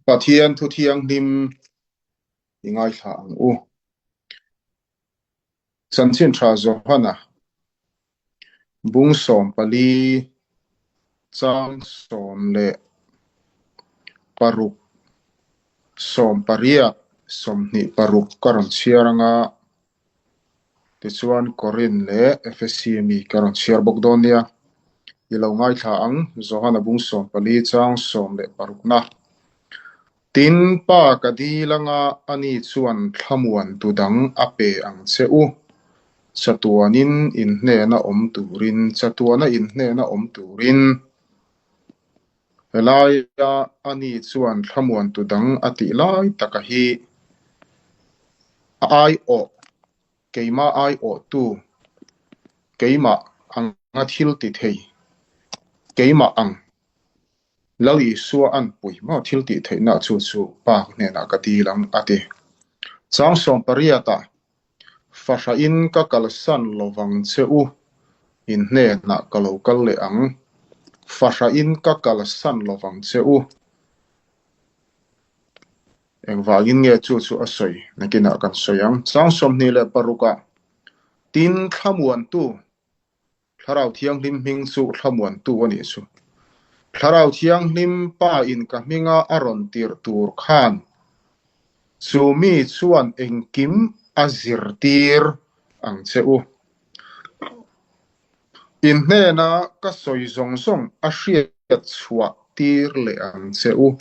Pathian thu thianghlim i ngaithla ang u. Chanchin tha Johana bung 14 chang 16, 18, 26 ka rawn chhiar anga tichuan Korin leh Efesi mi ka rawn chhiar bawk dawn nia. I lo ngaithla ang, Johana bung 14 chang 16 na. Tin, Pa ka dil anga ani chuan thlamuan tu dang a pe ang che u. Chatuanin in hnena awm turin, chatuana in hnena awm turin. Helaia ani chuan thlamuan tu dang a tih lai taka hi a aiawh, keimah aiawhtu, keimah anga thil ti thei, keimah ang Lal Isua an pui maw thil tih theihna chu chu Pa hnenah ka dil ang a ti. Chang 18 ah Fahrahin ka kalsan lovang che u, in hnenah ka lo kal leh ang. Fahrahin ka kalsan lovang che u. Engvangin nge chu chu a sawi? Nakinah kan sawi ang. Chang 26 ah Tin, thlamuantu Thlarau Thianghlim hming chu thlamuantu a nih chu. Thlarau Thianghlim Pa in ka hminga a rawn tirh tur khan chu mi chuan engkim a zirtir ang che u. In hnena ka sawi zawng zawng a hriat chhuah tir leh ang che u.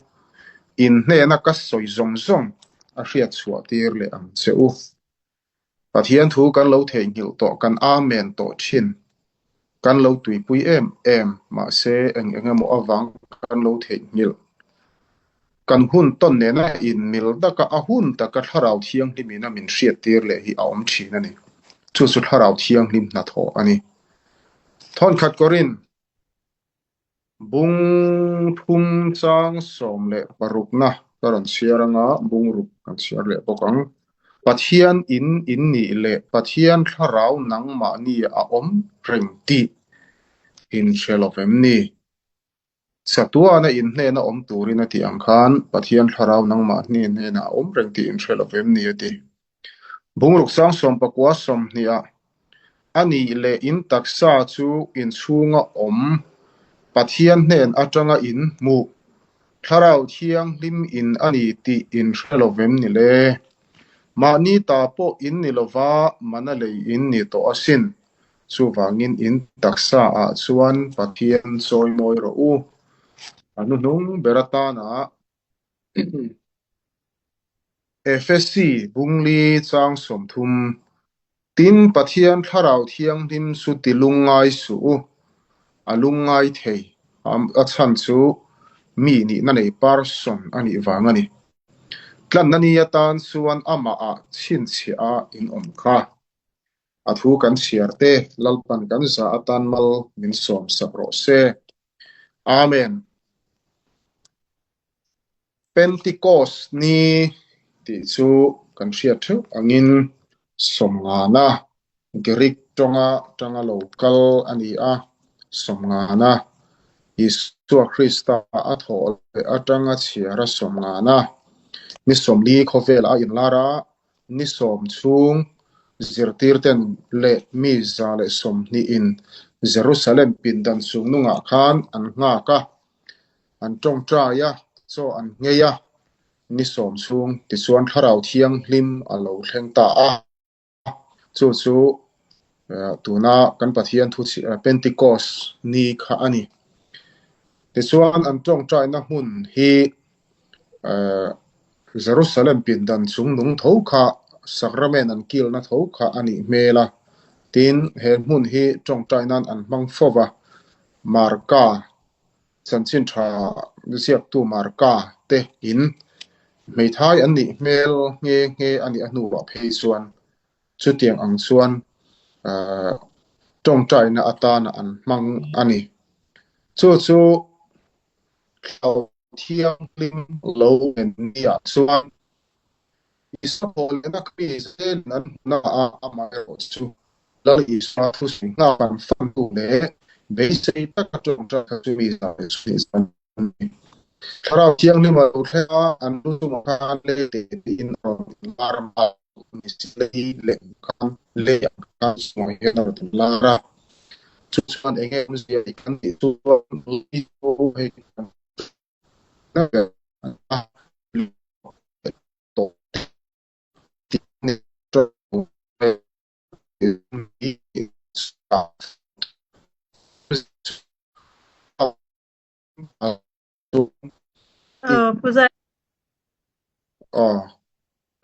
In hnena ka sawi zawng zawng a hriat chhuah tir leh ang che u. Pathian thu kan lo theihnghilh tawh, kan Amen tawh thin. Kan lo tuipui em em, mahse eng eng emaw avang kan lo theihnghilh. Kan hun tawn nena inmil taka a hun taka Thlarau Thianghlim ina min hriattir leh hi a awm thin a ni. Chu chu Thlarau Thianghlim hnathawh a ni. Thawnkhat Korin. Bung thum chang 16 na ka rawn chhiar anga bung ruk kan chhiar leh bawk ang. Pathian in in nih leh Pathian thlarau nangmahni a awm reng tih in hre lo vem ni? Chatuana in hnena awm turin a tih ang khan Pathian thlarau nangmahni hnenah a awm reng tih in hre lo vem ni a ti. Bungruk sang 19 20 ah a nih leh in taksa chu inchhunga awm Pathian hnen atanga in hmuh Thlarau Thianghlim in a ni tih in hre lo vem ni le? Mahni ta pawh in ni lova mana lei in ni tawh asin. Chuvangin in taksa ah chuan Pathian chawi mawi rawh u. A hnuhnung ber atana Efesi bungli chang 30, Tin, Pathian Thlarau Thianghlim chu ti lungngai suh u, a lungngai thei, a chhan chu mi nihna nei person a nih vang a ni. Tlanna ni atan chuan amahah chhinchhiah a inawm kha. A thu kan chhiar te, Lalpan kan za atan mal min sawmsak rawh se. Amen. Pentikos ni tih chu kan hriat theuh angin sawmngana Greek tawnga tanga lo kal a ni a, sawmngana Isua Krista a thawh leh atanga chhiar a sawmngana ni 40 khawvel a inlar a, ni 10 chhung zirtirten leh mi 120 in Jerusalem pindan chungnungah khan an nghak a. An tawngtai a, chaw an nghei a, ni 10 chhung tichuan Thlarau Thianghlim a lo thleng ta a. Chu chu tuna kan Pathian thu Pentecost ni kha a ni. Tichuan an tawngtaina hmun hi Jerusalem pindan chungnung tho kha Sacrament an kilna tho kha a nih hmel a. Tin, he hmun hi tawngtai nan an hmang fo va, Marka Chanchin tha ziaktu Marka te in hmeithai an nih hmel nghe nghe a nih a hnuah phei chuan chutiang ang chuan tawngtaina atana an hmang a ni. Chu chu Thlarau Thianghlim lo en niah chuan Isua haw lehna kha mi zelin an hmu na a, amaherawh chu Lal Isua thusawi nghak an fantu leh beisei taka tawngtai kha chu mi zah leh chhuah zan a ni. Thlarau Thianghlim a lo thleng a, an lu chungah khan lei te tiin a rawn inlar a, lei leh khan lei ang khan chungah hian a rawn inlar a. Chu chuan eng nge awmzia tih kan tih chuan lei chu hei kan tawh tih a ni.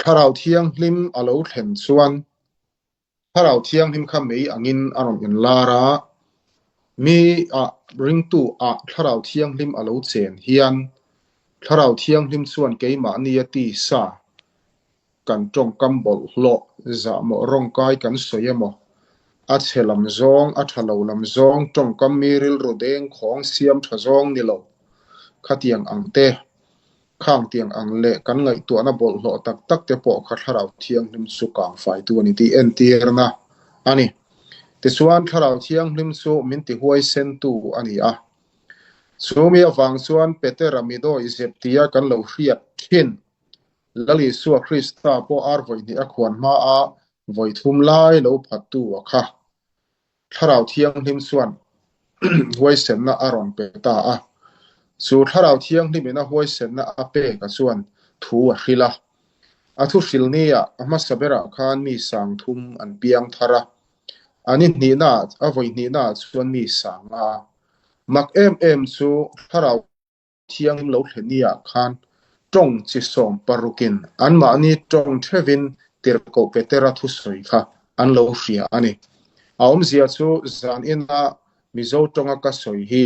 Thlarau Thianghlim a lo thlen chuan Thlarau Thianghlim kha mei angin a rawn inlar a, mi ah ringtu ah Thlarau Thianghlim a lo chen hian Thlarau Thianghlim chuan keimahnia tisa Kan tawngkam bawlhhlawh zahmawh rawngkai kan sawi emaw, a chhe lam zawng, a tha lo lam zawng, tawngkam mi rilru deng khawng siam tha zawng ni lo. Khatiang ang te, khang tiang ang leh kan ngaihtuahna bawlhhlawh tak tak te pawh kha Thlarau Thianghlim chu kang faitu a ni tih entirna a ni. Tichuan, Thlarau Thianghlim chu min tihuaisentu a ni a. Chumi avang chuan Petera midawi zep tia kan lo hriat thin. Lal Isua Krista pawh ar vawi hnih a khuan hma a vawi thum lai lo phattu a kha. Thlarau Thianghlim chuan huaisenna a rawn pe ta a. Chu Thlarau Thianghlimin a huaisenna a pek a chuan thu a hril a. A thu hril nia a hmasa berah khan mi sang thum an piang thar a. A ni hnihnaah a vawi hnihnaah chuan mi sang a. Mak em em chu Thlarau Thianghlim lo thleniah khan tawng chi 16in anmahni tawng thevin tirhkoh Petera thusawi kha an lo hria a ni. A awmzia chu zan ina Mizo tawnga ka sawi hi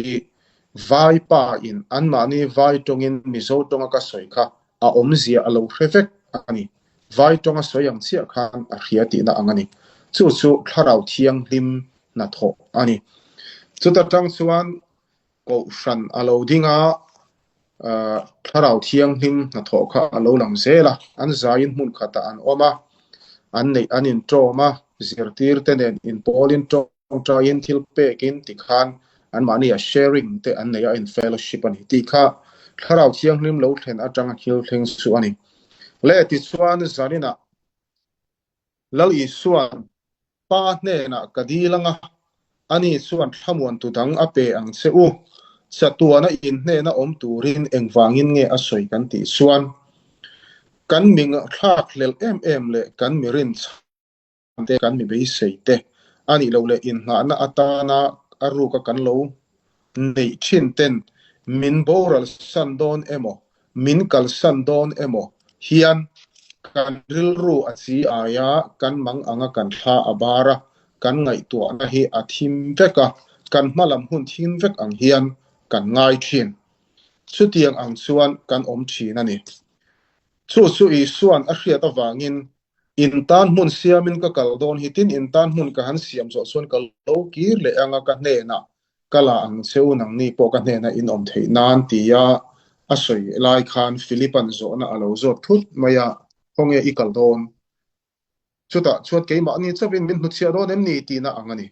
Vai pa in anmahni Vai tawngin Mizo tawnga ka sawi kha a awmzia a lo hre vek a ni. Vai tawnga sawi ang chiah khan a hria tihna ang a ni. Chu chu Thlarau Thianghlim hnathawh a ni. Chuta tang chuan Kohhran a lo ding a, Thlarau Thianghlim hnathawh kha a lo lang zel a, an zaiin hmun khatah an awm a, an neih an inṭawm a, zirtirte nen inpawlin ṭawngṭaiin thil pekin tikhan anmahni ah sharing te an nei a, in fellowship a ni tih kha Thlarau Thianghlim lo thlen aṭanga thil thleng chu a ni. Le tichuan zaninah Lal Isua'n Pa hnenah ka dil ang a, ani chuan thlamuantu dang a pe ang che u. Chatuana in hnena awm turin engvangin nge a sawi kan tih chuan, kan mi thlak hlelh em em leh kan mi rinchhan te, kan mi beisei te a nih loh leh inngahna atana a ruka kan lo neih thin ten min boral san dawn emaw, min kalsan dawn emaw hian kan rilru a chi aia kan mang anga kan thla a bar a, kan ngaihtuahna hi a thim vek a, kan hmalam hun thim vek ang hian kan ngai thin. Chutiang ang chuan kan awm thin a ni. Chu chu Isua'n a hriat avangin In tan hmun siamin ka kal dawn hi tin in tan hmun ka han siam zawh chuan ka lo kir leh anga ka hnenah ka la ang che u nangni pawh ka hnenah in awm theih nan tia a sawi lai khan Philipa'n zawhna a lo zawt thut mai a, Khawnge i kal dawn? Chutah chuan keimahni chauhin min hnuchhiah dawn em ni? tihna ang a ni.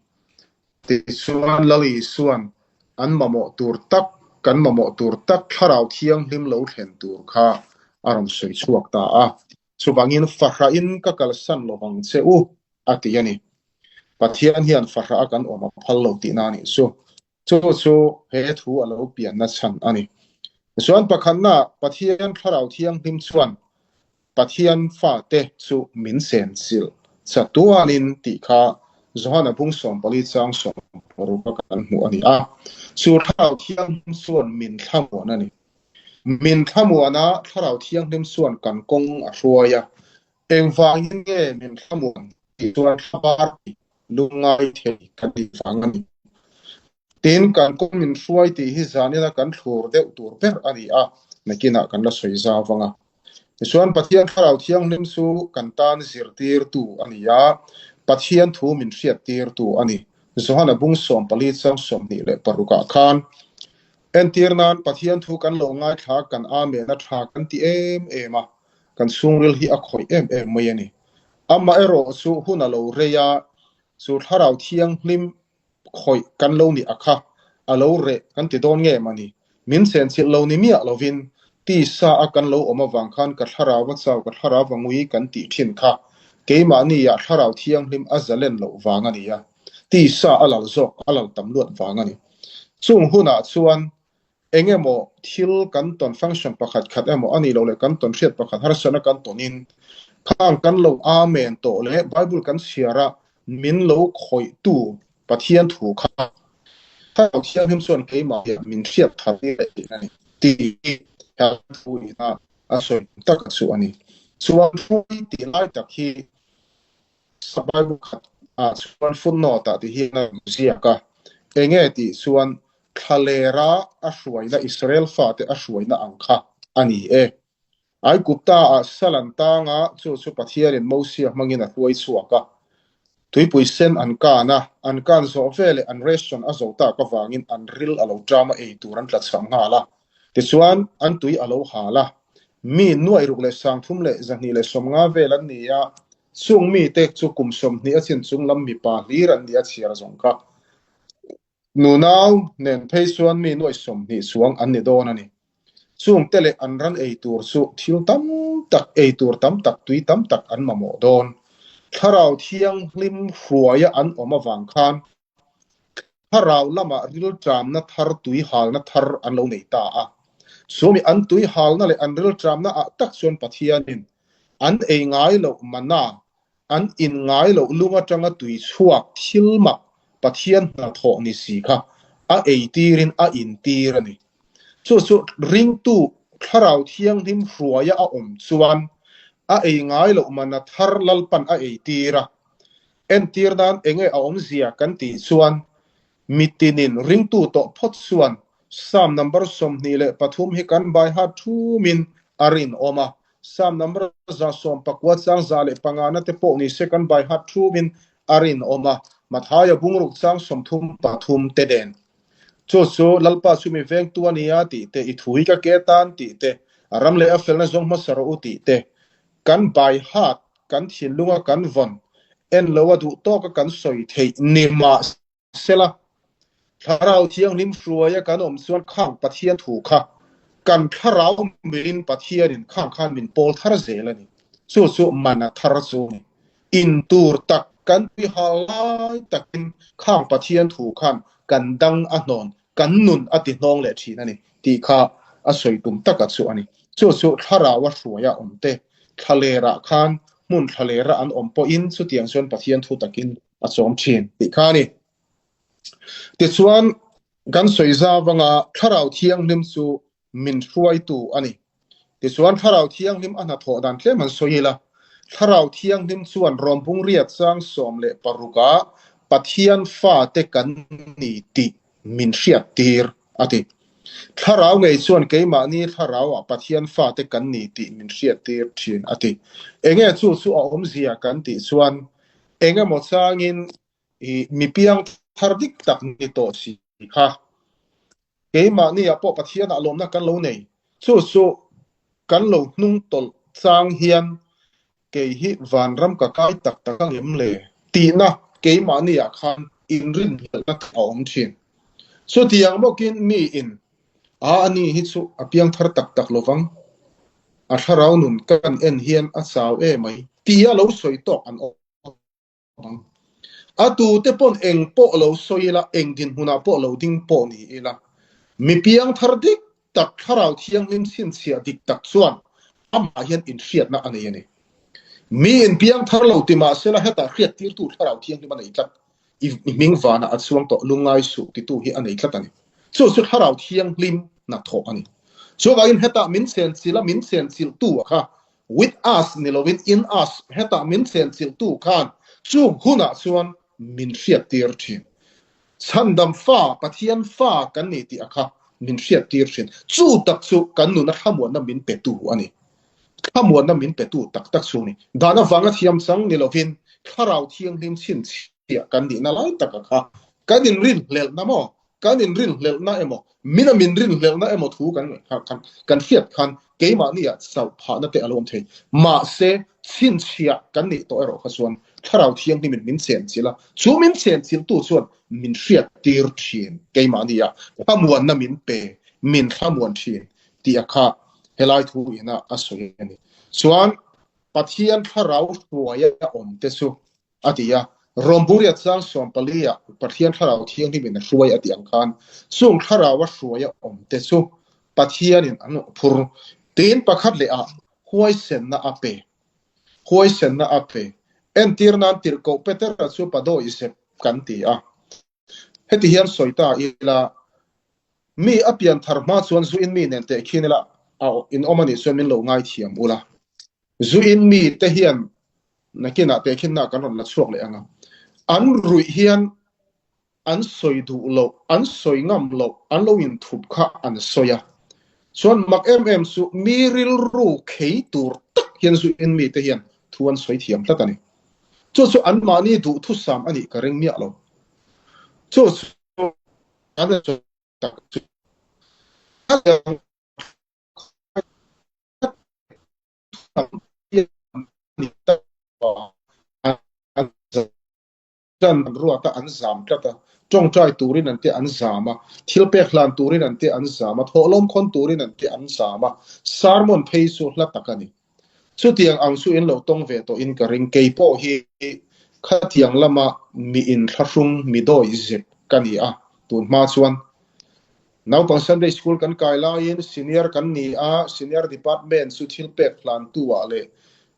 Tichuan Lal Isua'n an mamawh tur tak, kan mamawh tur tak Thlarau Thianghlim lo thlen tur kha a rawn sawi chhuak ta a. Chuvangin fahrahin ka kalsan lo vang che u, a ti a ni. Pathian hian fahrah a kan awm a phal lo tihna a nih chu. Chu chu he thu a lo pianna chhan a ni. Tichuan pakhatna, Pathian Thlarau Thianghlim chuan Pathian fate chu min senchilh chatuanin tih kha Johana bung 14 chang 60 a kan hmuh a ni a. Chu Thlarau Thianghlim chuan min thlamuan a ni. Min thlamuana Thlarau Thianghlim chuan kan kawng a hruai a, engvangin nge min thlamuan tih chuan thlabar tih lungngai thei kan nih vang a ni. Tin, kan kawng min hruai tih hi zanina kan thlur deuh tur ber a ni a, nakinah kan la sawi zau vang a. Tichuan, Pathian Thlarau Thianghlim chu kan tan zirtirtu a ni a, Pathian thu min hriattirtu a ni. Johana bung 14 chang 26 ah khan Entir nan Pathian thu kan lo ngaithla kan Amen a tha kan ti em em a, kan chhungril hi a khawih em em mai a ni. Amaherawh chu hun a lo rei a, chu Thlarau Thianghlim khawih kan lo nih a kha a lo reh kan ti dawn nge mah ni. Min chenchilh lo ni miah lovin tisa a kan lo awm avang khan ka thlarau a chau, ka thlarau a ngui kan tih thin kha keimahniah thlarau thianghlim a zalen loh vang a ni a, tisa a lal zawk, a lal tam luat vang a ni. Chung hunah chuan Eng emaw thil kan tawn function pakhat khat emaw a nih loh leh kan tawn hriat pakhat harsatna kan tawnin khang kan lo Amen tawh leh Bible kan chhiar a min lo khawihtu Pathian thu kha Thlarau Thianghlim chuan keimah hian min hriat thar tir leh thin a ni tih hi he thu ina a sawi tak chu a ni. Chuan hruai tih lai tak hi Bible khat ah chuan footnote ah ti hian a rawn ziak a, enge tih chuan thlalera a hruaina Israel fate a hruaina ang kha a ni e. Aigupta ah sal an tang a, chu chu Pathianin Mosia hmangin a hruai chhuak a. Tuipui sen an kan a, an kan zawh veleh an ration a zo tak avangin an ril a lo ṭam a ei tur an tlachham nghal a. Tichuan an tui a lo hal a, mi nuairuk leh 3250 vel an ni a, Chung mite chu kum 20 a chin chung lam mipa hlir an ni a chhiar zawng kha. Nunau nen phei chuan mi nuaih 20 chuang an ni dawn a ni. Chungte leh an ran ei tur chu thil tam tak, ei tur tam tak, tui tam tak an mamawh dawn. Thlarau Thianghlim hruaia an awm avang khan Thlarau lamah rilṭamna thar, tuihalna thar an lo nei ta a. Chumi an tuihalna leh an rilṭamna ah tak chuan Pathianin an ei ngai loh manna, an in ngai loh lung aṭanga tui chhuak thil mak Pathian hnathawh ni si kha a ei tirin a in tir a ni. Chu chu ringtu Thlarau Thianghlim hruaia a awm chuan a ei ngai loh manna thar Lalpan a ei tir a. Entir nan enge a awmzia kan tih chuan mitinin ringtu tawh phawt chuan Psalm number 23 hi kan bai hat thumin a rinawm a, Psalm number 119 chang 105 na te pawh nise kan bai hat thumin a rinawm a, Mathaia bungruk chang 33 te nen. Chu chu Lalpa chu mi vengtu a nia tih te, i thu hi ka ke tan tih te, a ram leh a felna zawng hmasa rawh u tih te, kan bai hat kan thinlunga kan vawn en lo a duh tawka kan sawi theih ni mahsela, Thlarau Thianghlim hruaia kan awm chuan khang Pathian thu kha kan thlarau milin Pathianin khang khan min pawl thar zel a ni. Chu chu mana thar chu a ni. In tur tak kan tuihal lai takin khang Pathian thu khan kan dang a hnawn kan nun a ti hnawng leh thin a ni tih kha a sawi tum taka chu a ni. Chu chu thlarau a hruaia awm te, thlalerah khan hmun thlalera an awm pawhin chutiang chuan Pathian thu takin a chawm thin tih kha a ni. Tichuan, kan sawi zau anga thlarau thianghlim chu min hruaitu a ni. Tichuan, Thlarau Thianghlim a hnathawh dan tlem han sawi ila, Thlarau Thianghlim chuan Rawmbung riat chang 16 ah Pathian fate kan ni tih min hriattir a ti. Thlarau ngei chuan keimahni thlarauah Pathian fate kan ni tih min hriattir thin a ti. Enge chu chu a awmzia kan tih chuan engemaw changin i mi piang thar dik tak ni tawh si kha. Keimahniah pawh Pathianah lawmna kan lo nei. Chu chu kan lo hnung tawlh chang hian kei hi vanram ka kai tak tak ang em le? Tihna keimahniah khan inrinhlelhna tak a awm thin. Chutiang bawkin miin, A ani hi chu a piang thar tak tak lovang, a thlarau nun kan en hian a chau e mai, tia lo sawi tawk an awm. ang. A tute pawn eng pawh lo sawi ila, eng dinhmunah pawh lo ding pawh ni ila, mi piang thar dik tak, thlarau thianghlim chhinchhiah dik tak chuan amah hian inhriatna a nei a ni. Mi inpiang thar lo ti mah sela hetah hriattirtu thlarau thianghlim a nei tlat. I hming vanah a chuang tawh, lungngai suh titu hi a nei tlat a ni. Chu chu thlarau thianghlim hnathawh a ni. Chuvangin hetah min chenchilh a, min chenchilhtu a kha With us ni lovin in us hetah min chenchilhtu khan chung hunah chuan min hriattir thin. Chhandam fa, Pathian fa kan ni tih a kha min hriattir thin. Chu tak chu kan nuna thlamuanna min petu a ni. Thlamuanna min petu tak tak chu a ni. Dan avanga thiam chang ni lovin Thlarau Thianghlim chhinchhiah kan nihna lai tak a kha kan inrinhlelhna maw? Kan inrinhlelhna emaw, mina min rinhlelhna emaw thu kan kan hriat khan keimahniah chauh phahna te a lo awm thei. Mahse, chhinchhiah kan nih tawh erawh kha chuan Thlarau Thianghlimin min chenchilh a, chu min chenchilhtu chuan min hriattir thin keimahniah thlamuanna min pe. min thlamuan thin tih a kha helai thu ina a sawi a ni. Chuan Pathian thlarau hruaia awm te chu a ti a, Rawmburia chang 14 ah Pathian thlarau thianghlimin a hruai a tih ang khan chung thlarau a hruaia awm te chu Pathianin an phur tin pakhat leh ah huaisenna a pe. Huaisenna a pe. Entir nan tirhkoh Petera chu padawi zep kan ti a. Heti hian sawi ta ila, mi a pian thar hma chuan zu in mi nen teh khin ila a in awm a nih chuan min lo ngaithiam ula. Zu in mi te hian nakinah teh khinna kan rawn la chhuak leh ang a. An ruih hian an sawi duh loh, an sawi ngam loh, an lo inthup kha an sawi a. Chuan mak em em chu mi rilru khei tur tak hian zu in mi te hian thu an sawi thiam tlat a ni. Chu chu anmahni duhthusam a nih ka ring miah lo. Chu chu kan sawi tak chu Tan an ruat a, an zam tlat a, tawngtai turin an te an zam a, thil pek hlan turin an te an zam a, thawhlawm khawn turin an te an zam a, sermon phei chu hla tak a ni. Chutiang ang chu in lo tawng ve tawhin ka ring, kei pawh hi khatiang lama mi inthlahrung mi dawi zep ka ni a, tun hma chuan naupang Sunday School kan kai laiin senior kan ni a, senior department chu thil pek hlantu ah leh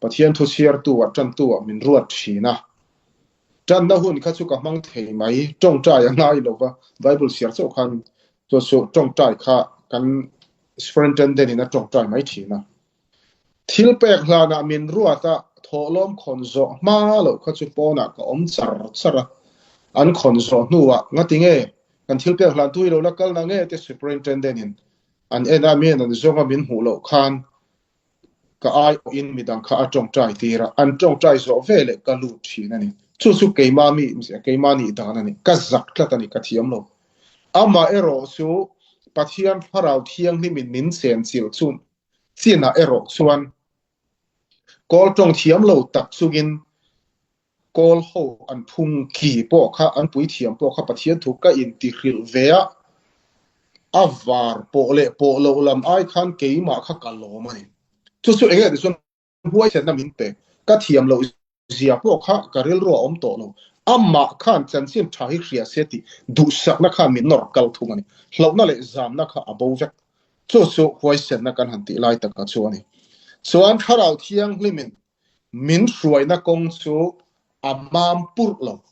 Pathian thu chhiartu ah tantu ah min ruat thin a. Tanna hun kha chu ka hmang thei mai, tawngtai a ngai lo va, Bible chhiar chauh khan chu chu tawngtai kha kan superintendent in a tawngtai mai thin a. Thil pek hlanah min ruat a, thawhlawm khawn zawh hma loh kha chu pawnah ka awm char char a, an khawn zawh hnuah ngati nge kan thil pek hlan tu hi lo la kal na nge te superintendent in an en a, mi an zawng a min hmuh loh khan ka aiawhin midang kha a tawngtai tir a, an tawngtai zawh ve leh ka lut thin a ni. Chu chu keimah mi, keimah nih dan a ni. Ka zak tlat a ni, ka thiam lo. Amah erawh chu Pathian Thlarau Thianghlimin min chenchilh chu chinah erawh chuan kawl tawng thiam lo tak chungin Kawl ho an phung ki pawh kha, an puithiam pawh kha Pathian thu ka intihrilh ve a, a var pawh leh pawh loh lam ai khan keimah kha ka lawm a ni. Chu chu enge ti chuan huaisenna min pe, ka thiam loh zia pawh kha ka rilru a awm tawh lo. Amah khan chanchin tha hi hria se tih duhsakna khan min nawr kal thung a ni. Hlauhna leh zamna kha a bo vek. Chu chu huaisenna kan han tih lai taka chu a ni. Chuan Thlarau Thianghlimin Min hruaina kawng chu a mam purh lo.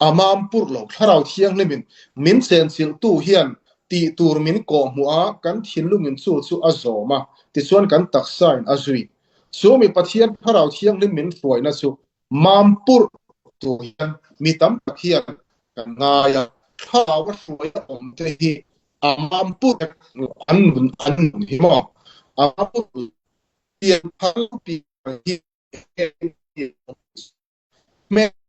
A mam purh lo. Thlarau Thianghlimin min chenchilhtu hian tih tur min kawhhmuh a, kan thinlungin chu chu a zawm a, tichuan kan taksain a zui. Chu mi Pathian Thlarau Thianghlim min hruaina chu mam purh tur hian mi tam tak hian kan ngai a. Thlarau a hruaina awmte hi a mam purh vek lo. An nun an nun hi maw? A mam purh lo.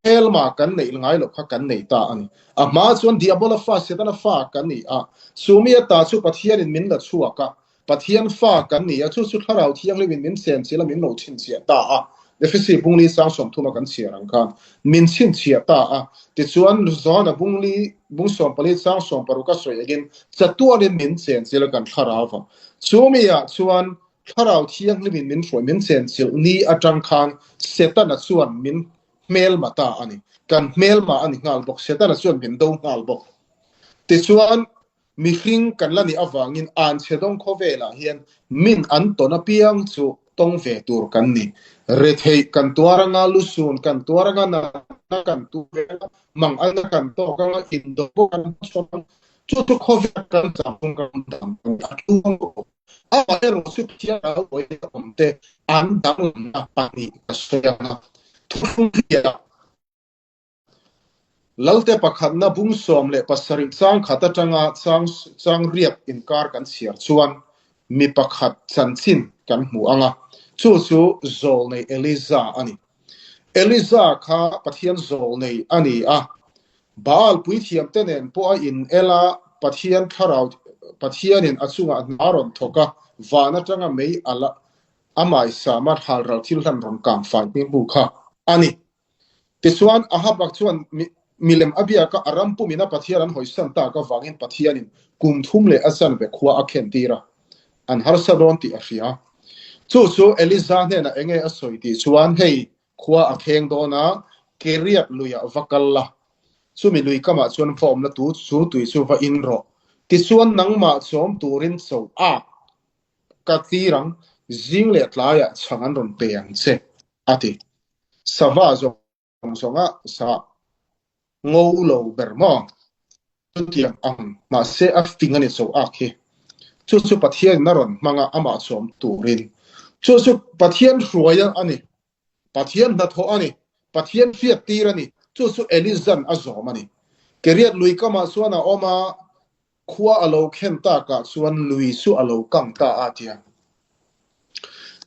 Hmelma kan neih ngai loh kha kan nei ta a ni. A hma chuan Diabola fa, Setana fa kan ni a. Chu mi ata chu Pathianin min la chhuak a, Pathian fa kan ni a, chu chu Thlarau Thianghlimin min chenchilh a, min lo chhinchhiah ta a. Efesi bungli sang 30 a kan chhiar ang khan min chhinchhiah ta a. Tichuan, Johana bungli bung 14 sang 16 a sawi angin chatuanin min chenchilh a kan Thlarau vang. Chu mi-ah chuan Thlarau Thianghlimin min hruai, min chenchilh ni atang khan Setana chuan min hmelma ta a ni. Kan hmelma a ni nghal bawk, Setana chuan min do nghal bawk. Tichuan, mihring kan la nih avangin anchhe dawng khawvelah hian min an tawn apiang chu tawng ve tur kan ni. Retheih kan tuar anga, lusun kan tuar anga, natna kan tuar ve anga, mangalna kan tawk anga, indo pawh kan hmachhawn anga, chu chu khawvel kan chang chung kan dam kan a tluang rawh. Amaherawh chu Pathian ral awih a awm te an danglamna pahnih ka sawi ang a, thuthlung hriatah Lalte pakhatna bung 17 chang khat atanga chang chang riat inkar kan chhiar chuan mi pakhat chanchin kan hmu ang a, chu chu zawlnei Eliza a ni. Eliza kha Pathian zawlnei a ni a, Baal puithiamte nen pawh a in el a, Pathian thlarau Pathianin a chungah hna rawn thawk a, van atanga mei alh a, a maisama halral thil hlan rawn kang fai hming bu kha a ni. Tichuan, Ahab-a chuan mi. Milem a biak a, a ram pumin a Pathian an hawisan tak avangin Pathianin kum thum leh a chanve khua a khentir a, an harsa dawn tih a hria. Chu chu Eliza hnenah enge a sawi tih chuan, Hei, khua a kheng dawn a, Keriat luiah va kal la, chumi lui kamah chuan va awmna tu chu tui chu va in rawh. Tichuan nangmah chawm turin cho a ka tir ang, zing leh tlaiah chhang an rawn pe ang che, a ti. Sava zawng zawnga sa ngo lo ber maw? Chutiang ang, mahse a fing a ni cho ak hi. Chu chu Pathianin a rawn hmang a, amah chawm turin. Chu chu Pathian hruaia a ni. Pathian hnathawh a ni. Pathian hriat tir a ni. Chu chu Elizan a zawm a ni. Keriat lui kamah chuan a awm a, Khua a lo khen takah chuan lui chu a lo kang ta a tia.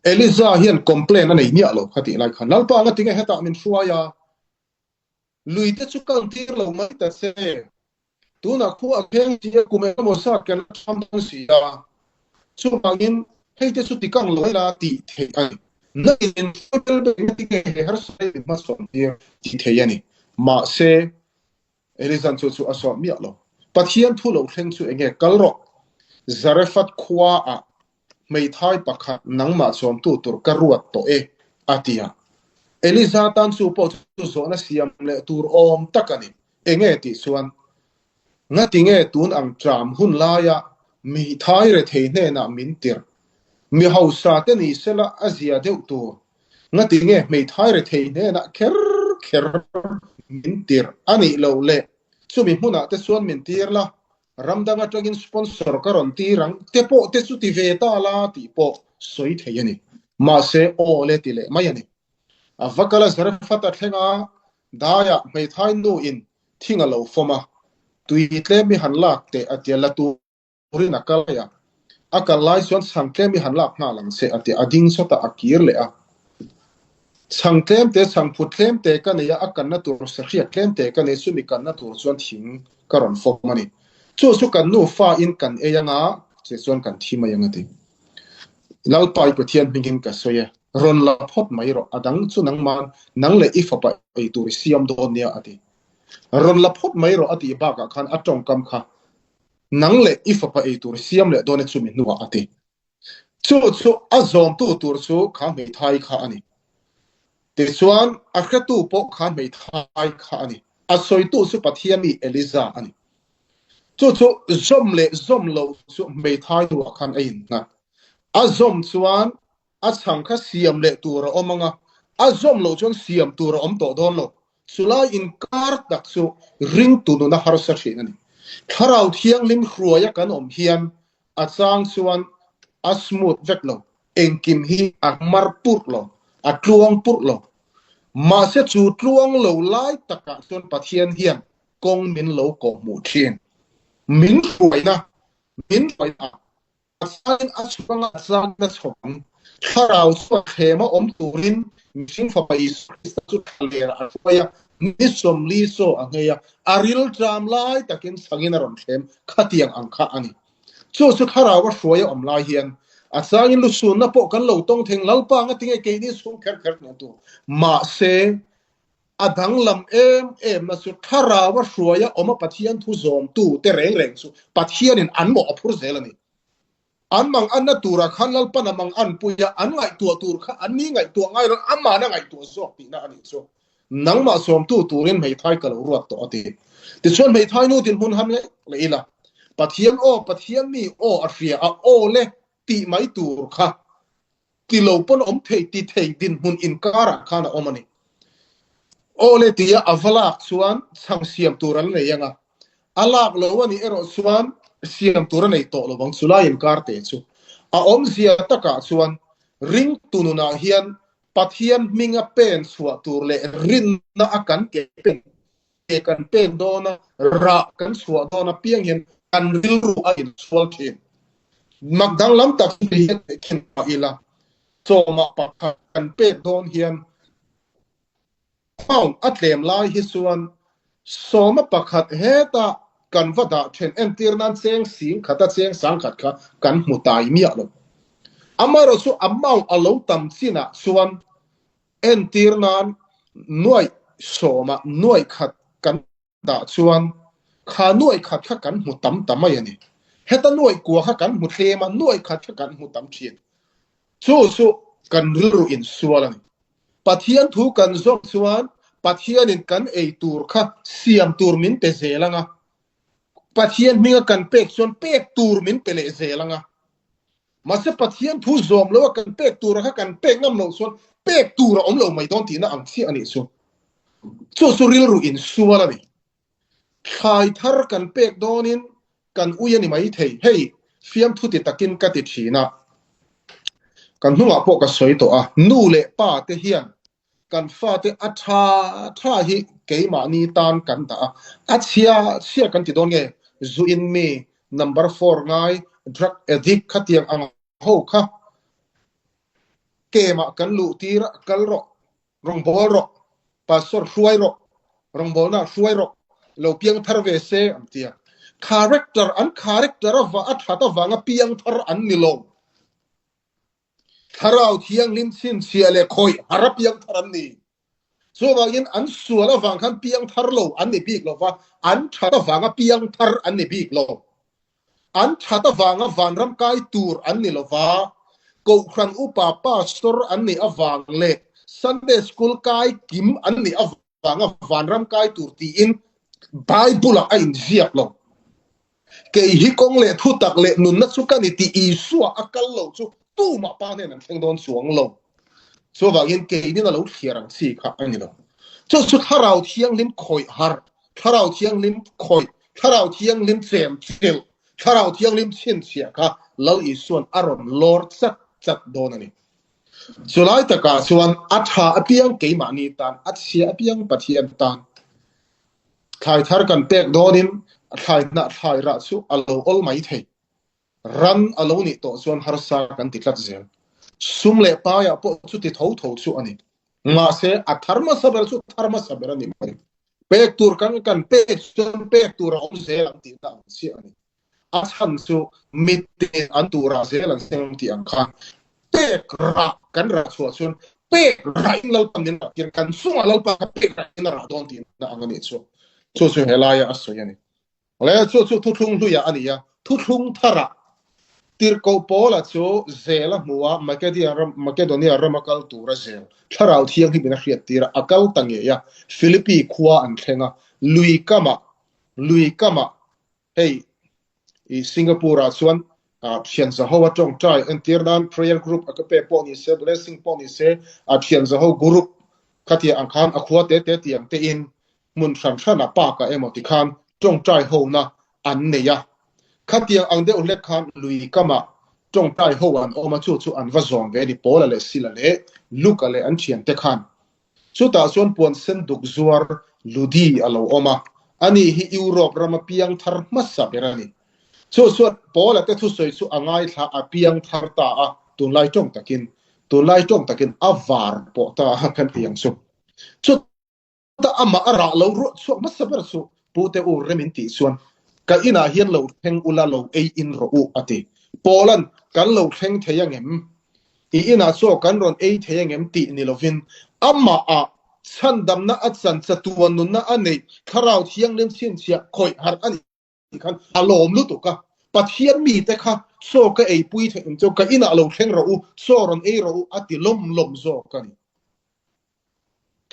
Eliza hian complain a nei miah lo kha tih lai khan, Lalpa anga tinge hetah min hruai a, lui te chu kang tir lo mai ta che, tunah khua a kheng si a, kum engemaw zat kan la tham dawn si a, chuvangin hei te chu ti kang lo mai la tih theih a ni. Nangin min hruai tel ber eng tinge he harsa hi min hmasawn tir tih theih a ni. Mahse, Elizan chu chu a sawm miah lo. Pathian thu lo thleng chu enge kal rawh. Zarephath khuaah hmeithai pakhat nangmah chawmtu tur ka ruat tawh e, a ti a. Eliza tan chu pawh chu zawhna siam leh tur awm tak a ni. Enge tih chuan, Ngatinge tun ang ṭam hun laia mihthai rethei hnenah min tirh? Mi hausa te ni sela a zia deuh tur. Ngatinge hmeithai rethei hnenah kher kher min tirh a nih loh le? Chumi hmunah te chuan min tir la, ram dang atangin sponsor ka rawn tir ang te pawh te chu ti ve ta la tih pawh sawi thei a ni. Mahse, aw le ti leh mai a ni. A va kal a Zarephath a thleng a, daiah hmeithai nu in thing a lo fawm a, tui tlem i han lak teh a tia la tur Turin a kal a, a kal lai chuan chhang tlem i han lak nghal ang che a ti a, a ding chawt a, a kir leh a. Chhang tlem te, chhang phut tlem te ka nei a, a kanna tur sahriak tlem te ka nei, chumi kanna tur chuan thing ka rawn fawm a ni. Chu chu kan nufa in kan ei anga che chuan kan thi mai ang a ti. Lalpa i Pathian hmingin ka sawi e, rawn la phawt mai rawh, a dang chu nangman nang leh i fapa ei tur i siam dawn nia a ti. Rawn la phawt mai rawh a tih bakah khan a tawngkam kha Nang leh i fapa ei tur siam leh dawn e chumi hnuah a ti. Chu chu a zawmtu tur chu kha hmeithai kha a ni. Tichuan, a hretu pawh kha hmeithai kha a ni. A sawitu chu Pathian mi Eliza a ni. Chu chu zawm leh zawm loh chu hmeithai hnuah khan a innghat. A zawm chuan A chhang kha siam leh tur a awm ang a, a zawm loh chuan siam tur a awm tawh dawn lo. Chulai inkar tak chu ringtu nuna harsa thin a ni. Thlarau Thianghlim hruaia kan awm hian a chang chuan a smooth vek lo, engkim hi a mar purh lo, a tluang purh lo. Mahse chu tluang lo lai takah chuan Pathian hian kawng min lo kawhhmuh thin. Min hruaina, min hruaina A changin a chhuk anga a changin a chhawk ang. Thlarau chu a thlem a awm turin mihring Fapa Isua Krista chu thlalerah a hruai a, ni 40 chaw a nghei a, a rilṭam lai takin changin a rawn thlem khatiang ang kha a ni. Chu chu thlarau a hruai a awm lai hian a changin lusunna pawh kan lo tawng theng Lalpa anga tinge keini chhung kher kher hmuh tur. Mahse, a danglam em emna chu thlarau a hruai a awm a Pathian thu zawmtu te reng reng chu Pathianin an mawh a phur zel a ni. An mang anna turah khan Lalpan a mang an pui a, an ngaihtuah tur kha an ni ngaihtuah ngai lo, aman a ngaihtuah zawk tihna a nih chu. Nangmah sawmtu turin hmeithai ka lo ruat tawh a ti. Tichuan hmeithai nu dinhmun han leh leh ila, Pathian aw, Pathian mi aw a hria a, aw le tih mai tur kha Ti lo pawn a awm thei ti thei dinhmun inkarah khan a awm a ni. Aw le tia a va lak chuan chhang siam tur an nei ang a, a lak lo a nih erawh chuan siam tur a nei tawh lo ang chulai inkar te chu. A awmzia takah chuan ringtu nunah hian Pathian hminga pen chhuah tur leh rinna a kan ke pen ke kan pen dawn a, rah kan chhuah dawn apiang hian kan rilru a insual thin. Mak danglam tak hi hian khen pah ila, sawmah pakhat kan pek dawn hian amount a tlem lai hi chuan sawma pakhat hetah kan va dah then entir nan cheng sing khat a cheng sang khat kha kan hmu tai miah lo. Amaherawh chu amount a lo tam chinah chuan entir nan nuaih sawmah nuaih khat kan. tah chuan kha nuaih khat kha kan hmu tam ta mai a ni. Heta nuaih kua kha kan hmu tlem a, nuaih khat kha kan hmu tam thin. Chu chu kan rilru insual a ni. Pathian thu kan zawm chuan Pathianin kan ei tur kha siam tur min pe zel ang a, Pathian hminga kan pek chuan pek tur min pe leh zel ang a. Mahse Pathian thu zawm lo a kan pek tura kha kan pek ngam loh chuan pek tur a awm lo mai dawn tihna ang chiah a nih chu. Chu chu rilru insual a ni. Thlai thar kan pek dawnin kan ui a ni mai thei. Hei fiamthu ti takin ka ti thin a, kan hnungah pawh ka sawi tawh a, nu leh pa te hian Kan fate a tha tha hi keimahni tan kan dah a, a chhia chhia kan ti dawn nge? Zu in mi, number four ngai, drug addict khatiang ang ho kha kemah kan luh tir a, kal rawh, rawngbâwl rawh, pastor hruai rawh, rawngbâwlnaah hruai rawh, lo piang thar ve se an ti a. Character, an character a a that avanga piang thar an ni lo. Thlarau Thianghlim chhinchhiah leh khawih har a piang thar an ni. Chuvangin an sual avang khan piang thar lo an ni bik lo va, an that avanga piang thar an ni bik lo. An that avanga vanram kai tur an ni lo va, Kohhran upa pastor an nih avang leh Sunday School kai kim an nih avanga vanram kai tur tiin Bible-ah a inziak lo. Kei hi kawng leh thutak leh nunna chu ka ni tih Isua a kal lo chu tumah pa hnen an thleng dawn chuang lo. Chuvangin keinin a lo thliar ang chi kha a ni lo. Chu chu Thlarau Thianghlim khawih harh, Thlarau Thianghlim khawih, Thlarau Thianghlim chem chilh, Thlarau Thianghlim chhinchhiah kha Lal Isua'n a rawn lawr chat chat dawn a ni. Chulai takah chuan a tha apiang keimahni tan, a chhia apiang Pathian tan. Thlai thar kan pek dawnin thlai hnah thlai rah chu a lo awl mai thei. Ran a lo nih tawh chuan harsa kan ti tlat zel. Sum leh paiah pawh chuti tho tho chu a ni. Mahse, a thar hmasa ber chu thar hmasa ber a ni mai. Pek tur kan kan pek chuan pek tur a awm zel ang tihna ang chiah a ni. A chhan chu mite an turah zel an seng tih ang khan pek rah kan rah chhuah chuan pek rahin Lalpa min rah tir kan chungah Lalpa kha pek rahin a rah dawn tihna ang a nih chu. Chu chu helaia a sawi a ni. Le chu chu thuthlung hluiah a ni a, thuthlung tharah Tirhkoh Paula chu zel a hmu a, Makedonia rama kal tura zel Thlarau Thianghlim in a hriat tir a, a kal ta ngei a, Philippi khua an thleng a, lui kamah lui kamah Hei i Singapore ah chuan thian zaho a tawngtai entir nan prayer group a ka pe pawh ni se blessing pawh ni se a thian zaho group khatia ang khan a khua te te tiang te in hmun hran hran ah park ah emaw ti khan tawngtai ho na an nei a khatiang ang deuh hlek khan lui kamah tawngtai ho an awm a chu chu an va zawm ve a ni Paula leh Sila leh Luka leh an thian te khan Chutah chuan puan sen duk zuar Ludi a lo awm a, ani hi Europe rama piang thar hmasa ber a ni. Chu chuan Paula te thusawi chu a ngaithla a piang thar ta a, tunlai tawng takin, tunlai tawng takin a var pawh ta a kan ti ang chu. Chutah amah a rah lo ruah chhuak hmasa ber chu Pute u rem in tih chuan ka inah hian lo thleng ula lo ei in rawh u a ti. Paula'n kan lo thleng thei angem? I inah chaw kan rawn ei thei angem tih ni lovin amahah chhandamna a chan chatuan nunna a neih Thlarau Thianghlim chhinchhiah khawih harh a nih khan a lawm lutuk a. Pathian mite kha chaw ka eipui theih ang chu ka inah lo thleng rawh u, chaw rawn ei rawh u a ti lawm lawm zawk a ni.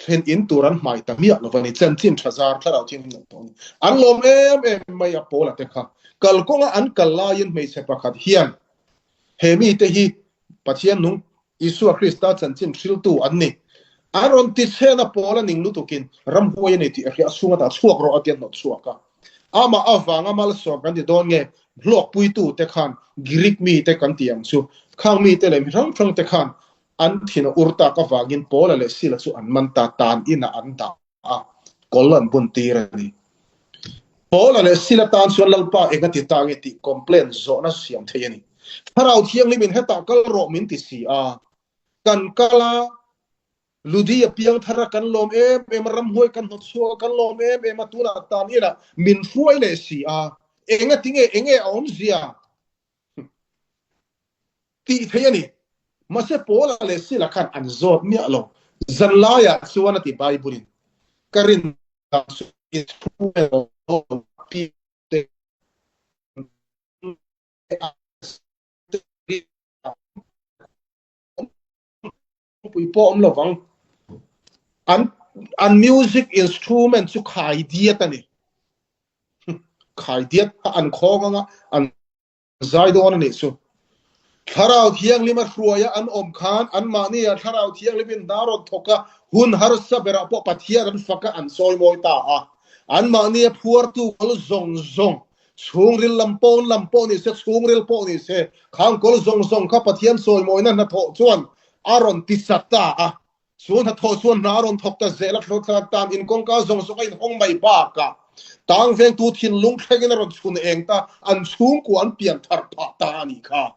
Thlen in tur an hmai ta miah lo va ni. Chanchin tha zar Thlarau Thianghlim lo tawh a ni. An lawm em em mai a Paula te kha. Kalkawnga an kal laiin hmeichhe pakhat hian he mite hi Pathian nung Isua Krista chanchin hriltu an ni. An rawn ti chhen a Paula ning lutukin ramhuai a ni tih a hria a chhung atah chhuak rawh a ti a hnawt chhuak a. Amah avanga malsawm kan ti dawn nge hlawkpuitu te khan Greek mite kan ti ang chu khang mite leh mi hrang hrang te khan An thin a ur tak avangin Paula leh Sila chu an man ta, tan inah an dah a, kawl an bun tir a ni. Paula leh Sila tan chuan Lalpa eng a ti ta nge tih complain zawhna siam thei a ni. Thlarau Thianghlimin hetah kal rawh min ti si a, kan kal a, Ludi a piang thar a, kan lawm em em a, ramhuai kan hnawt chhuak a, kan lawm em em a, tunah tan inah min hruai leh si a, eng a ti nge, eng nge a awmzia? Tih theih a ni. Mahse Paula leh Sila khan an zawt miah lo. Zanlaiah chuan a ti Bible-in, Ka rin dan chu. Pui pawh awm lovang. An an music instrument chu khai diat a ni. Khai diat kha an khawng anga an zai dawn a nih chu. Thlarau Thianghlim a hruaia an awm khan anmahni ah Thlarau Thianghlimin hna rawn thawk a, hun harsa berah pawh Pathian an fak a, an sawi mawi ta a. Anmahni a phuartu kal zawng zawng, chhungril lam pawn lam pawh ni se, chhungril pawh ni se, khang kawl zawng zawng kha Pathian sawi mawina hnathawh chuan a rawn ti chat ta a. Chu hnathawh chuan hna a rawn thawk ta zel a, thlawhthlak tan in kawngka zawng zawng a inhawng mai bakah tang vengtu thinlung thlengin a rawn chhun eng ta, an chhungkua an pian thar phah ta a nih kha.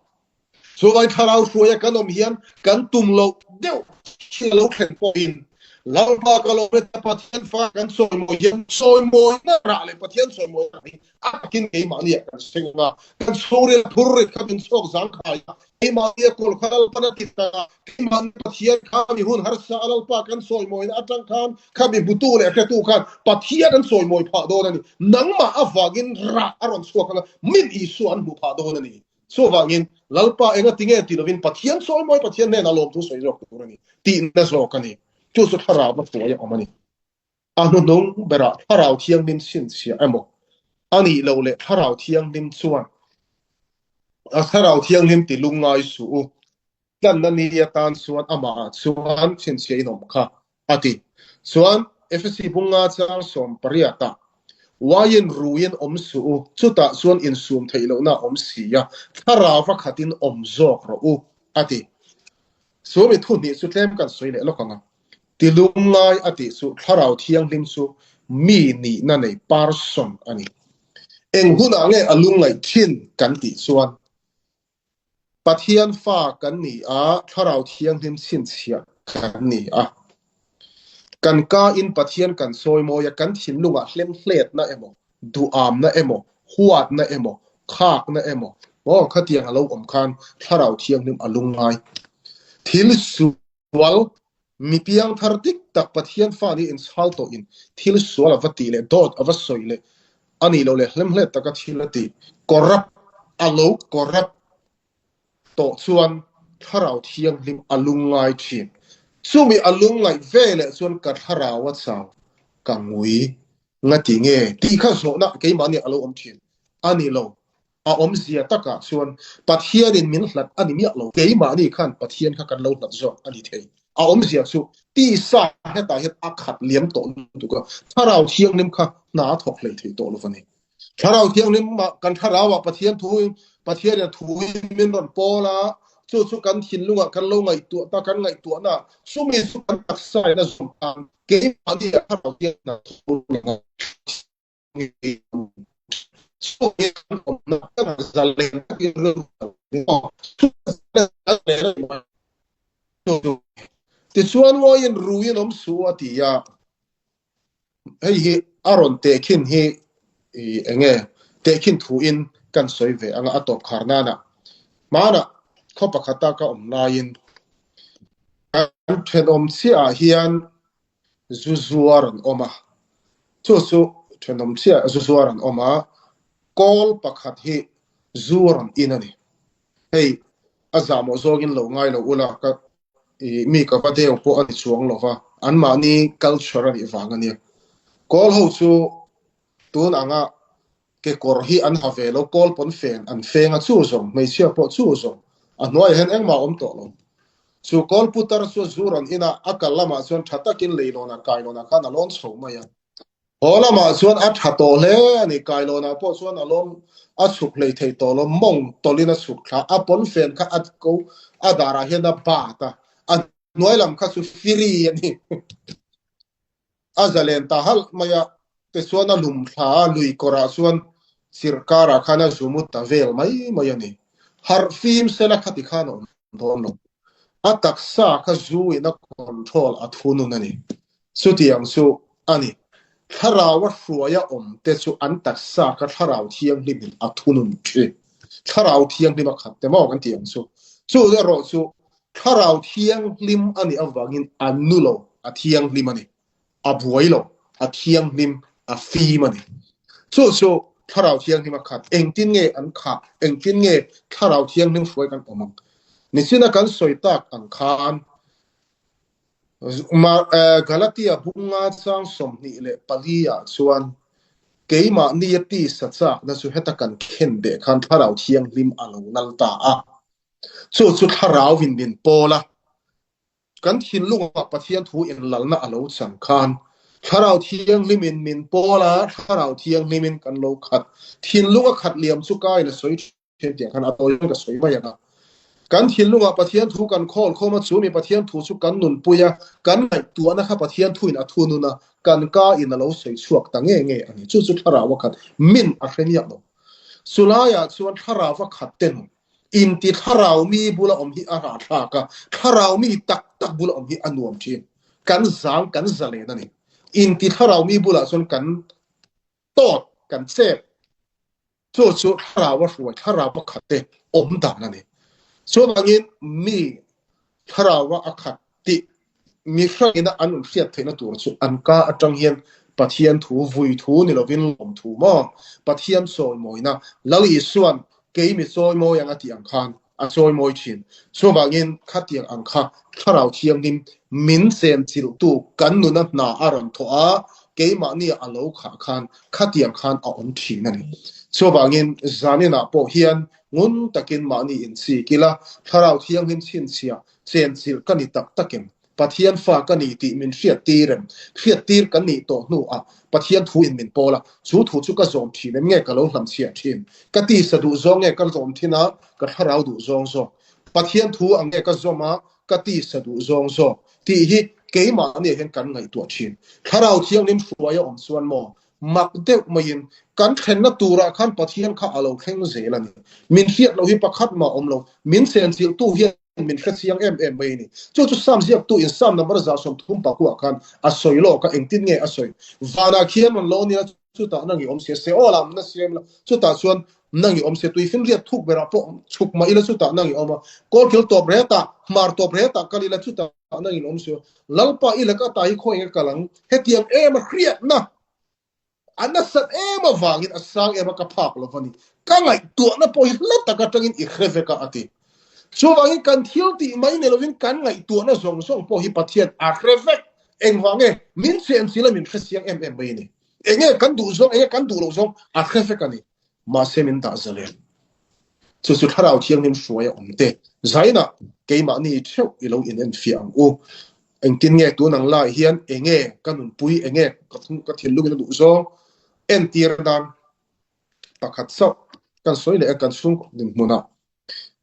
Chuvai thlarau hruaia kan awm hian kan tum loh deuh hi a lo thlen pawhin Lalpa ka lawm e ta Pathian fa kan sawimawi hian sawimawina rah leh Pathian sawimawina rah hi a takin keimahni ah kan seng a, kan chhungril phur rit kha min chhuak zangkhai a, keimahni a kawl kha Lalpan a ti ta a, keimahni Pathian kha mi hun harsa a Lalpa kan sawimawina atang khan kha mi hmutu leh hretu khan Pathian an sawimawi phah dawn a ni. Nangmah avangin rah a rawn chhuak ang a, min Isua an hmuh phah dawn a ni. Chuvangin, Lalpa enga ti nge ti lovin Pathian sawimawi Pathian hnenah lawmthu sawi zawk tur a ni tihna zawk a ni. Chu chu thlarau na hruai a awm a ni. A hnuhnung berah thlarau thianghlim chhinchhiah emaw a nih loh leh thlarau thianghlim chuan a thlarau thianghlim ti lungngai suh u. Tlanna ni atan chuan amahah chuan chhinchhiah in awm kha a ti. Chuan Efesi bunga chang sawmpariatah, Uaiin ruiin awm suh u, chutah chuan insum theih lohna a awm si a, thlarau khatin awm zawk rawh u, a ti. Chu mi thu hnih chu tlem kan sawi leh lawk ang a. Ti lungngai a tih chu thlarau thianghlim chu mi nihna nei person a ni. Eng hunah nge a lungngaih thin kan tih chuan Pathian fa kan ni a, Thlarau Thianghlim chhinchhiah kan ni a. Kan ka in Pathian kan sawi mawi a, kan thinlungah hlemhletna emaw, duhamna emaw, huatna emaw, khakna emaw, maw khatiang a lo awm khan Thlarau Thianghlim a lungngai. Thil sual Mi piangthar dik tak Pathian fa nih inchhal tawhin thil sual a va tih leh dawt a va sawi leh a nih loh leh hlemhlet taka thil a tih, corrupt, a lo corrupt tawh chuan Thlarau Thianghlim a lungngai thin. Chumi a lungngaih ve leh chuan ka thlarau a chau, ka ngui, ngati nge tih kha zawhna keimahni a lo awm thin a ni lo. A awmzia takah chuan Pathianin min hlat a ni miah lo. Keimahni khan Pathian kha kan lo hlat zawk a ni thei. A awmzia chu tisa hetah hian a khat liam tawh lutuk a, Thlarau Thianghlim kha hna a thawk hlei thei tawh lo va ni. Thlarau Thianghlim ah kan thlarauah Pathian thu Pathianin a thu in min rawn pawl a, chu chu kan thinlungah kan lo ngaihtuah ta, kan ngaihtuahna chumi chu kan taksa in a zawm tan keimahni ah Thlarau Thianghlim a thawk reng a. Tichuan uaiin ruiin awm suh a ti a, hei hi a rawn tehkhin hi eng nge tehkhin thuin kan sawi ve anga a tawp khar nana hmanah khaw pakhata ka awm laiin kan thenawm chiahah hian zu zuar an awm a, chu chu thenawm chiah zu zuar an awm a, kawl pakhat hi zu a rawn in a ni. Hei a zahmawh zawngin lo ngai lo ula ka ih mi ka va deu pawh a ni chuang lo va, anmahni culture a nih vang a nia. Kawl ho chu tun anga Kekawr hi an ha ve lo, kawl pawn fen an feng a, chu zawng, hmeichhia pawh chu zawng, a hnuaiah hian engmah a awm tawh lo. Chu kawl putar chu zu rawn in a, a kal lamah chuan tha takin leilawnah kailawnah khan a lawn chho mai a. Haw lamah chuan a tha tawh hle a ni, kailawnah pawh chuan a lawn a chhuk hlei thei tawh lo, mawng tawlhin a chhuk thla, a pawn fen kha a ko a darah hian a bat a, a hnuai lam kha chu free a ni. A zalen ta halh mai a, tichuan a lum thla a, lui kawrah chuan chirh karah khan a zumut ta vel mai mai a ni. Harh fim sela khati khan a awm dawn lo. A taksa kha zu in a control a thunun a ni. Chutiang chu a ni. Thlarau a hruai a awm te chu an taksa kha thlarau thianghlim in a thunun thin. Thlarau thianghlim a khat te maw kan tih ang chu. Chu erawh chu Thlarau thianghlim a nih avangin a nu lo, a thianghlim a ni. A buai lo, a thianghlim. A fim a ni. Chu chu Thlarau Thianghlim a khat. Engtin nge an khah? Engtin nge Thlarau Thianghlim hruai kan awm ang? Nichina kan sawi tak ang khan Galatia bunga chang 24 ah chuan keimahnia tisa chakna chu heta kan khen beh khan Thlarau Thianghlim a lo lal ta a. Chu chu Thlarauin min pawl a. Kan thinlungah Pathian thu inlalna a lo chan khan Thlarau Thianghlimin min pawl a, Thlarau Thianghlimin kan lo khat. Thinlung a khat liam chu kain a sawi thin tiang khan a tawi hian ka sawi mai ang a. Kan thinlungah Pathian thu kan khawl khawm a, chu mi Pathian thu chu kan nunpui a, kan ngaihtuahna kha Pathian thuin a thunun a, kan ka in a lo sawi chhuak ta nge nge a ni. Chu chu Thlarau a khat min a hre miah lo. Chulaiah chuan Thlarau a khat te nun Inti thlarau mi bula awm hi a rahthlak a, thlarau mi tak tak bula awm hi a nuam thin. Kan zang kan zalen a ni. Inti thlarau mi bulah chuan kan tawt, kan chep. Chu chu thlarau a hruai, thlarau a khat te awm dan a ni. Chuvangin mi thlarau a khat tih mi hrangina an rawn hriat theihna tur chu an ka atang hian Pathian thu, vui thu ni lovin lawm thu maw? Pathian chawimawina, Lal Isua'n kei mi chawimawi ang a tih ang khan a chawimawi thin. Chuvangin khatiang ang kha Thlarau Thianghlim min chenchilhtu kan nuna hna a rawn thawh a, keimahnia a lo khah khan khatiang khan a awm thin a ni. Chuvangin zaninah pawh hian ngun takin mahni inchik ila, Thlarau Thianghlim chhinchhiah Chenchilh ka ni tak tak em? Pathian fa ka ni tih min hriattir em? Hriattir kan nih tawh hnuah Pathian thu in min pawl a, chu thu chu ka zawm thin em nge ka lo hlamchhiah thin? Ka tisa duh zawng nge ka zawm thin a, ka thlarau duh zawng zawk? Pathian thu ang nge ka zawm a, ka tisa duh zawng zawk? Tih hi keimahni ah hian kan ngaihtuah thin. Thlarau Thianghlim hruai a awm chuan maw mak deuh maiin kan thlenna turah khan Pathian kha a lo thleng zel a ni. Min hriat loh hi pakhat mah awm lo, min chenchilhtu hian min hre chiang em em mai a ni. Chu chu Psalm ziaktu in Psalm number 130 pakuah khan a sawi lawk a, engtin nge a sawi? Vanah khian rawn lo nia, chutah nang i awm sia, Seol ah na siam la, chutah chuan nang i awm sia, tuifinriat thuk berah pawh chhuk mah ila chutah nang i awm a, kawlkil tawp retah, hmar tawp retah kal ila chutah nang in awm sia, Lalpa i laka ta hi khawi nge kal ang? Hetiang em a hriatna A nasat em avangin a sang em a ka phak lo va ni. Ka ngaihtuahna pawh hi hla tak atangin i hre vek a, a ti. Chuvangin kan thil tih mai ni lovin kan ngaihtuahna zawng zawng pawh hi Pathian a hre vek. Engvang nge? Min chenchil a min hre siang em em mai a ni. Enge kan duh zawng, enge kan duh loh zawng a hre vek a ni. Mahse min dah zalen. Chu chu Thlarau Thianghlim hruai a awm te. Zainah keimahni theuh i lo inenfiah ang u. Engtin nge tun ang lai hian enge ka nunpui, enge ka ka thinlungin a duh zawng entir nan pakhat chauh kan sawi leh a kan chhungkaw dinhmunah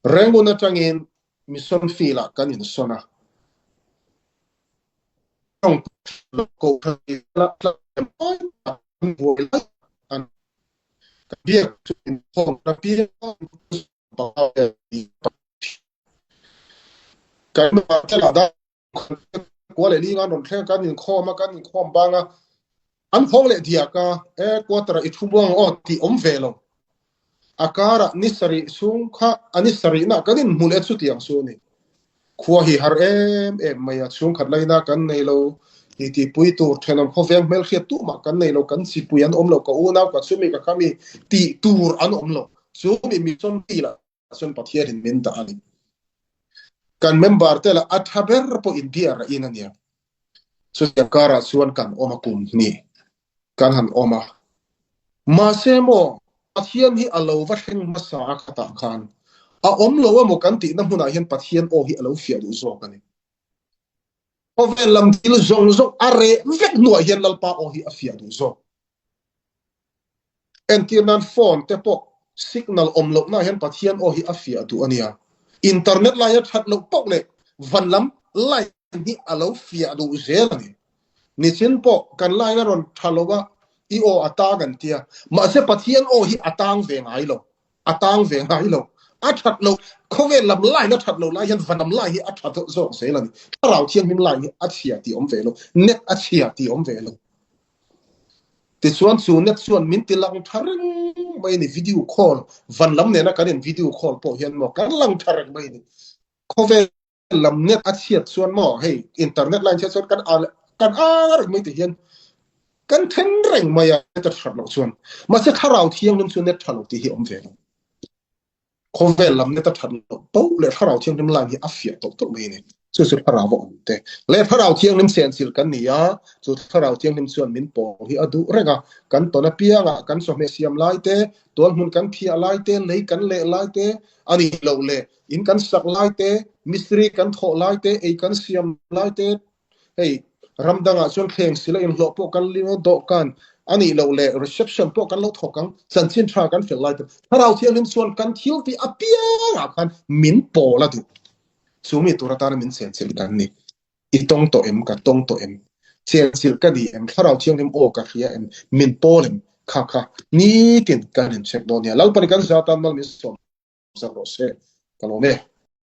Rangoon atangin Mission Field ah kan insawn a. Kua leh linga an rawn thleng a, kan inkhawm a, kan inkhawm bang a, an hawng leh diak a, e quarter ah i thu buang aw tih awm ve lo. A karah ni sarih chhung kha a ni sarihna kan inhmu leh chutiang chu a ni. Khua hi har em em mai a, chhungkhat laina kan nei lo, titipui tur thenawm khawveng hmelhriat tumah kan nei lo, kan chipui an awm lo, ka unau, ka chumi, ka khami tih tur an awm lo. Chu mi mission field ah chuan Pathianin min dah a ni. Kan member te lah a tha ber pawh inbiak rah in a nia. Chutiang karah chuan kan awm a kum hnih kan han awm a. Mahse maw Pathian hi a lo va thleng hmasa a khatah khan a awm lo emaw kan tihna hmunah hian Pathian aw hi a lo fiah duh zawk a ni. Khawvel lam thil zawng zawng a reh vek hnuah hian Lalpa aw hi a fiah duh zawk. Entir nan phone te pawh signal awm lohna hian Pathian aw hi a fiah duh a nia. Internet line a that loh poh leh van lam line hi a lo fiah duh zel a ni. Nichin pawh kan line a rawn tha lo a, i aw a tang an tia. Mahse Pathian aw hi a tang ve ngai lo. A tang ve ngai lo. A that loh, khawvel lam line a that loh lai hian van lam line hi a tha zawk zel a ni. Thlarau Thianghlim line hi a chhia tih awm ve lo. Net a chhia tih awm ve lo. Tichuan chu net chuan min ti lang tha reng mai a ni, video call van lam nena kan in video call pawh hian maw kan lang tha reng mai a ni. Khawvel lam net a chhiat chuan maw hei internet line chhiat chuan kan kan a reng mai ti hian. Kan then reng mai a, net a that loh chuan. Mahse Thlarau Thianghlim chu net tha lo tih hi a awm ve lo. Khawvel lam net a that loh poh leh Thlarau Thianghlim line hi a fiah tawlh tawlh mai a ni. Chu chu Thlarau a awm te. Leh Thlarau Thianghlim senchilh kan ni a, chu Thlarau Thianghlim chuan min pawl hi a duh reng a. Kan tawn apiangah kan chawhmeh siam lai te, tualhmun kan phiah lai te, lei kan leh lai te, a nih loh leh in kan sak lai te, mistiri kan thawh lai te, ei kan siam lai te, Hei, ram dangah chuan thleng sila inhlawh pawh kan ling a, dawhkan a nih loh leh reception pawh kan lo thawk ang, chanchin tha kan fel lai te. Thlarau Thianghlim chuan kan thil tih apiangah khan min pawl a duh. Chu mi tur atana min chenchilh kan ni. I tawng tawh em? Ka tawng tawh em? Chenchilh ka ni em? Thlarau Thianghlim aw ka hria em? Min pawl em? Kha kha nitin kan incheck dawn nia. Lalpani kan zatan mal min sawm sak rawh se. Ka lawm e.